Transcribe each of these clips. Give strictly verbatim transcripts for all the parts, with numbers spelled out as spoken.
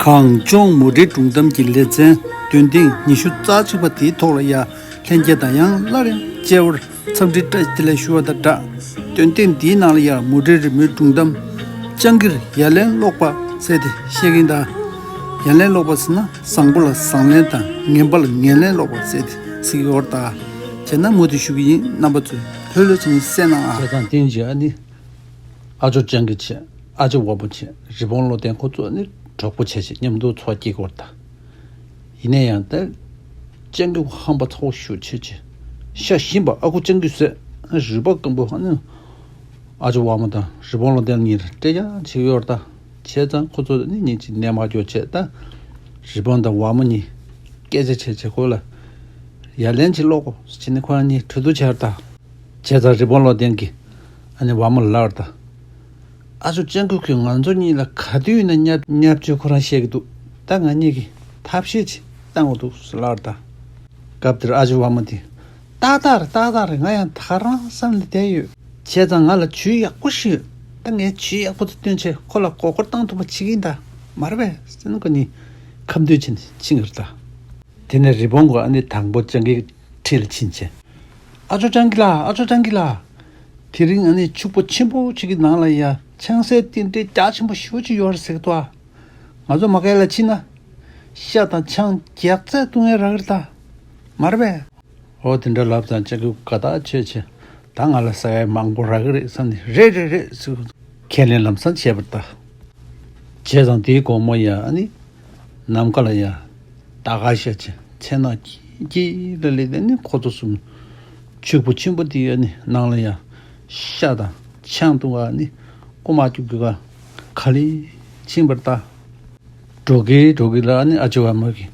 གངས་ལྗོངས་མུ་འབྲེལ་སྒྲུང་གཏམ་གྱི་ལེ་ཚན་འདོན་ཐེངས་ཉི་ཤུ་རྩ་གཅིག་པ་དེའི་ཐོག་ལ་ཡ་ལྷན་རྒྱས་དང་ཡང་སླར་ཡང་མཇལ་བར་འཚམས་འདྲི་བཀྲ་ཤིས་བདེ་ལེགས་ཞུ་བ་དང་སྦྲགས། འདོན་ཐེངས་འདིའི་ནང་ལ་ཡ་མུ་འབྲེལ་རི་མོའི་སྒྲུང་གཏམ་སྤྱང་ཀིར་ཡ་ལན་སློག་པ་ཟེར་ཏེ་བཤད་ཀྱིན་གདའ། ཡ་ལན་སློག་པ་ཟེར་ན་བཟང་པོ་ལ་བཟང་ལན་དང་ངན་པ་ལ་ངན་ལན་སློག་པ་ཟེར་ཏེ་ཟེར་གྱི་ཡོད་རེད་ད། བྱས་ན་མུ་མཐུད་ཞུ་གི་ཡིན། རྣམ་པ་ཚོས་ལྷོད་ལྷོད་བྱས་ནས་གསན་གནང་ཨ། བྱས་ཙང་དེ་ཡིན་ཨ་ནི། ཨ་ཅོ་སྤྱང་ཀི་བྱས། ཨ་ཅོ་ཝ་མོ་བྱས། རི་བོང་བློ་ལྡན་ཁོ་ཚོ་ནི་གྲོགས་པོ་བྱས་བྱས་མཉམ་དུ་འཚོ་བ་སྐྱེལ་གྱི་ཡོད་རེད་ད། ཡིན་ན་ཡང་ད། སྤྱང་ཀི་ཁོ་ཧམ་པ་ཚ་བོ་ཞེ་པོ་བྱས་བྱས། ཤ་ཞིམ་པ་ཨ་ཁུ་སྤྱང་ཀི་ཟས། རུས་པ་སྐམ་པོ་ཧ་ནི། ཨ་ཅོ་ཝ་མོ་དང་རི་བོང་བློ་ལྡན་གཉིས་ལ་སྤྲད་རྐྱང་བྱེད་ཀྱི་ཡོད་རེད་ད། བྱས་ཙང་ཁོ་ཚོ་ནི་ཉིན་གཅིག་གནས་མ་སྐྱོར་བྱས་ད། རི་བོང་དང་ཝ་མོ་གཉིས་སྐད་ཆ་བྱས་བྱས་ཁོ་ལ་ཡ་ལན་ཅིག་སློག་གོ་ཟེར་ནས་ཁོ་རང་གཉིས་གྲོས་བསྡུར་བྱས་རེད་ད། བྱས་ཙང་རི་བོང་བློ་ལྡན་གྱིས་ཨ་ནི་ཝ་མོ་ལ་ལབ་པ་རེད་ད། ཨ་ཅོ་སྤྱང་ཀི་ཁོས་ང་ཚོ་གཉིས་ལ་ག་དུས་ཡིན་ན་བརྙས་བརྙས་བཅོས་ཁོ་རང་བཤད་ཀྱི་འདུག་ད་ང་གཉིས་ཀྱིས་ཐབས་ཤེས་ཅིག་བཏང་དགོས་འདུག་ཟེར་ལབ་པ་རེད་ད། སྐབས་དེར་ཨ་ཅོ་ཝ་མོ་དེས། ཏག་ཏག་རེད་ཏག་ཏག་རེད། ང་ཡང་ད་ག་རང་བསམ་ནས་བསྡད་ཡོད། བྱས་ཙང་ང་ལ་ཇུས་ཡག་པོ་ཞིག་ཡོད། ད་ངས་ཇུས་ཡག་པོ་དེ་བཏོན་བྱས་ཁོ་ལ་མགོ་སྐོར་བཏང་ཐུབ་པ་བྱེད་ཀྱི་ཡིན་ད། མ་རེད་པས་ཟེར་ནས་ཁོ་གཉིས་ཁ་འདོན་བྱས་ནས་ཕྱིན་ཡོད་རེད་ད། དེ་ནས་རི་བོང་གིས་ཨ་ནི་དང་པོ་སྤྱང་ཀིའི་འཁྲིས་ལ་ཕྱིན་བྱས། ཨ་ཅོ་སྤྱང་ཀི་ལགས། ཨ་ཅོ་སྤྱང་ཀི་ལགས། དེ་རིང་ཨ་ནི་ཕྱུག་པོ་ཆེན་པོ་ཅིག་གི་ནང་ལ་ཡ་ཆང་སའི་རྟེན་འབྲེལ་རྒྱ་ཆེན་པོ་ཞེ་པོ་ཅིག་ཡོད་རེད་ཟེར་གི་འདུག་ཨ། ང་ཚོ་མ་གི་ལ་ཕྱིན་ན། ཤ་དང་ཆང་རྒྱགས་ཚད་བཏུང་ཡས་རག་གི་རེད་ད། མ་རེད་པས། འོ་དེ་འདྲ་ལབ་ཙང་སྤྱང་ཀི་དགའ་ཐག་ཆོད་བྱས། ད་ང་ལ་ཟ་ཡས་མང་པོ་རག་གི་རེད་བསམ་ནས་རེད་རེད་རེད་ཟེར། ཁས་ལེན་ལམ་སང་བྱས་པ་རེད་ད། བྱས་ཙང་དེའི་དགོང་མོ་ཡ་ཨ་ནི། ནམ་མཁའ་ལ་ཡ། ད་ག་ཤ་ཆེ་མཚན་ནག་ཀི་ཀི་ལ་ལས་ཨ་ནི་ཁོ་ཚོ་གསུམ། ཕྱུག་པོ་ཆེན་པོ་དེའི་ཨ་ནི་ནང་ལ་ཡ། ཤ་དང་ཆང་བཏུང་ག་ཨ་ནི། རྐུ་མ་རྒྱུག་རྒྱུག་ག་ག་ལེ་ཕྱིན་པ་རེད་ད། འགྲོ་གི་འགྲོ་གི་ལ་ཨ་ནི་ཨ་ཅོ་ཝ་མོ་གིས།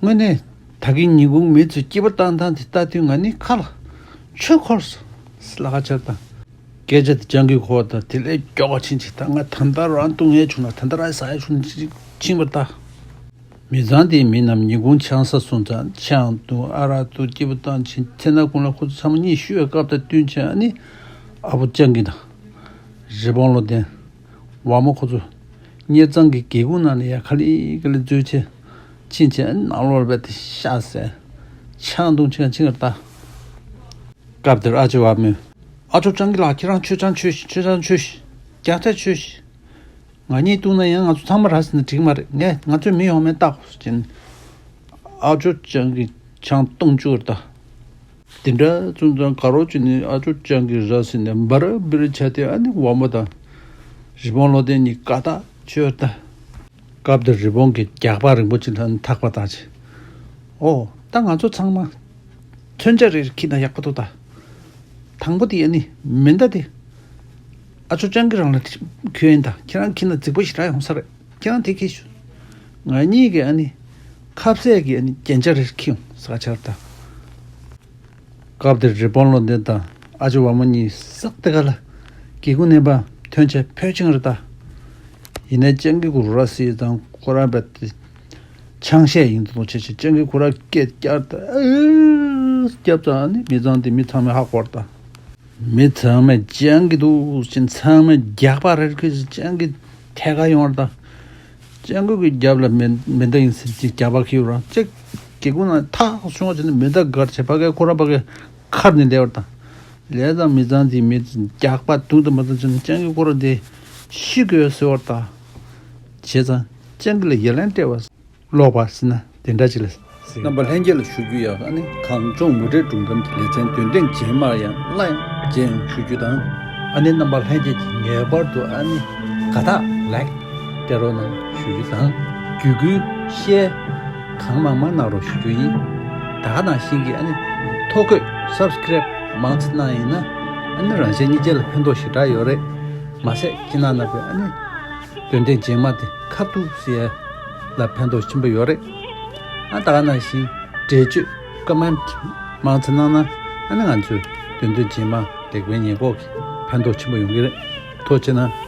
དངོས་གནས་ད་གིན་ཉིན་གུང་མི་ཚོས་སྐྱིད་པོ་བཏང་སྟངས་དེ་ལྟ་དུས་ང་ནི་ཁ་ལ་ཆུ་འཁོར་སོང་ཟེར་ལབ་ཀྱི་ཡོད་རེད་ད། སྐད་ཆ་དེ་སྤྱང་ཀིའི་ཁོག་ད་དེ་ལས་མགྱོགས་པ་ཕྱིན་བྱས། ད་ང་ད་ལྟ་རང་བཏུང་ཡས་བྱུང་ན་ད་ལྟ་རང་ཟ་ཡས་བྱུང་ན་ཅིག་ཕྱིན་པ་རེད་ད། མི་ཚང་དེའི་མི་རྣམས་ཉིན་གུང་ཆང་ས་སོང་ཙང་ཆང་བཏུང་ཨ་རག་བཏུང་སྐྱིད་པོ་བཏང་བྱས་མཚན་ནག་གུང་ལ་ཁོ་ཚོ་ཚང་མ་གཉིད་ཤོར་བའི་སྐབས་དང་བསྟུན་བྱས་ཨ་ནི། ཨ་ཕོ་སྤྱང་ཀི་དང་། རི་བོང་བློ་ལྡན། ཝ་མོ་ཁོ་ཚོ། གཉེར་ཚང་གི་སྒེའུ་ཁུང་ནང་ནས་ཡ་ག་ལེ་ག་ལེ་འཛུལ་བྱས། ཕྱིན་བྱས་ནང་ལོགས་ལ་སླེབས་ཏེ་ཤ་ཟས། ཆང་བཏུང་བྱས་ཕྱིན་པ་རེད་ད། སྐབས་དེར་ཨ་ཅོ་ཝ་མོས། ཨ་ཅོ་སྤྱང་ཀི་ལགས། ཁྱེད་རང་མཆོད་ཆང་མཆོད་ཤིག་མཆོད་ཆང་མཆོད་ཤིག་རྒྱགས་ཚད་མཆོད་ཤིག་ང་གཉིས་བཏུང་ན་ཡང་ང་ཚོ་ཚང་མ་རག་ཟིན་ན་འགྲིག་མ་རེད། ངས་ང་ཚོའི་མི་ཡོང་མེད་བལྟ་དགོས་ཟེར་བྱས་ནས། ཨ་ཅོ་སྤྱང་ཀིས་ཆང་བཏུང་བཅུག་རེད་ད། དེ་འདྲ་བཙུན་ཙང་དགའ་རོགས་བྱས་ནས་ཨ་ཅོ་སྤྱང་ཀི་ར་བཟི་ནས་འབར་འབིར་བྱས་ཏེ་ཨ་ནི་ཝ་མོ་དང་། རི་བོང་བློ་ལྡན་གཉིས་དགའ་ཐག་ཆོད་ད། སྐབས་དེར་རི་བོང་གིས་རྒྱགས་པ་རིང་པོ་ཅིག་ལ་ཐག་པ་བཏགས་བྱས། ཨོ། ད་ང་ཚོ་ཚང་མ་མཚོན་ཆ་རེ་རེ་འཁྱེར་ན་ཡག་པོ་འདུག་ད། དང་པོ་དེ་ཨ་ནི་མེ་མདའ་དེ། ཨ་ཅོ་སྤྱང་ཀི་རང་ལ་གྱོན་ཡིན་ད། ཁྱེད་རང་འཁྱེར་ན་རྫིག་པོ་ཞེ་དྲག་ཡོང་ས་རེད། ཁྱེད་རང་དེ་འཁྱེར་ཤོག་ང་གཉིས་ཀྱིས་ཨ་ནི། ཁ་ཟས་ཀྱི་ཨ་ནི་རྒྱན་ཆ་རེ་འཁྱེར་ཡོང་ཟེར་ག་ཆར་ད། སྐབས་དེར་རི་བོང་བློ་ལྡན་དང་ཨ་ཅོ་ཝ་མོ་གཉིས་ཟག་དེ་ག་ལ། སྒེའུ་ཁུང་ནས་ཕར་ཐོན་བྱས་ཕར་ཕྱིན་རེད་ད། ཡིན་ནའི་སྤྱང་ཀི་ཁོ་ར་བཟི་ཙང་ཁོ་རང་རྦད་དེ། ཆང་བཤད་ཡིན་དུ་བྱས་བྱས་སྤྱང་ཀི་ཁོ་ར་སྐད་བསྐྱར་ད། ཨེ། བརྒྱབ་ཙང་ཨ་ནི་མི་ཚང་དེ་མི་ཚང་མས་ཧ་གོ་རེད་ད། མི་ཚང་མས་སྤྱང་ཀི་འདུག་ཟེར་ཚང་མས་རྒྱགས་པ་རེ་རེ་ཁུར་ཟེར་སྤྱང་ཀི་ཐད་ཀར་ཡོང་བ་རེད་ད། སྤྱང་ཀི་གི་རྒྱབ་ལ་མེ་མེ་མདའ་ཡིན་ཟེར་གྱི་རྒྱགས་པ་འཁྱེར་ཡོང་རང་ཅིག་སྒེའུ་ཁུང་ནང་ཐག་སོང་བ་བྱས་ནས་མེ་མདའ་སྒར་བྱས་ཕ་གིར་ཁོ་རང་ཕ་གིར་ཁར་ནས་སླེབས་པ་རེད་ད། སླེབས་ཙང་མི་ཚང་དེའི་མི་རྒྱགས་པ་དུང་དུ་མ་བཏང་བྱས་ནས་སྤྱང་ཀི་ཁོ་རང་དེ་ཤི་དགོས་ཟེར་བ་རེད་ད། བྱས་ཙང་སྤྱང་ཀི་ལ་ཡ་ལན་སྤྲད་པ། ཀློག་པ་ཟེར་ན་དེ་འདྲ་ཅིག་ལ་ཟེར། རྣམ་པ་ལྷན་རྒྱས་ལ་ཞུ་རྒྱུ་ཡ་ཨ་ནི་གངས་ལྗོངས་མུ་འབྲེལ་སྒྲུང་གཏམ་གྱི་ལེ་ཚན་འདོན་ཐེངས་རྗེས་མར་ཡང་སླར་ཡང་མཇལ་ཡོང་ཞུ་རྒྱུ་དང་། ཨ་ནི་རྣམ་པ་ལྷན་རྒྱས་ཀྱིས་ངེས་པར་དུ་ཨ་ནི་དགའ་རྟགས་ལའིཀ་སྤྲད་རོགས་གནང་ཞུ་རྒྱུ་དང་། བརྒྱུད་སྐུལ་ཤེར་གང་མང་མང་གནང་རོགས་ཞུ་རྒྱུ་ཡིན། ད་ག་ནང་བཞིན་གྱི་ཨ་ནི་ཐོ་འགོད་སབ་སི་ཀེ་རེབ་མང་ཙམ་གནང་ཡིན་ན་ཨ་ནི་རང་གཞན་གཉིས་ཆ་ལ་ཕན་ཐོགས་ཞེ་དྲག་ཡོད་རེད། མ་ཟད་ཁྱེད་རྣམ་པས་ཨ་ནི། འདོན་ཐེངས་རྗེས་མ་དེ་ཁ་ཐུག་ཟེར་ལ་ཕན་ཐོགས་ཆེན་པོ་ཡོད་རེད། ཨ་ད་ག་ནང་བཞིན་འགྲེལ་བརྗོད་ཀོ་མེན་ཊི་མང་ཙམ་གནང་ན་ཨ་ནི་ང་ཚོས་འདོན་ཐེངས་རྗེས་མ་ལེགས་སྤེལ་ཉེས་འགོག་གི་ཕན་ཐོགས་ཆེན་པོ་ཡོང་གི་རེད། ཐུགས་རྗེ་གནང་།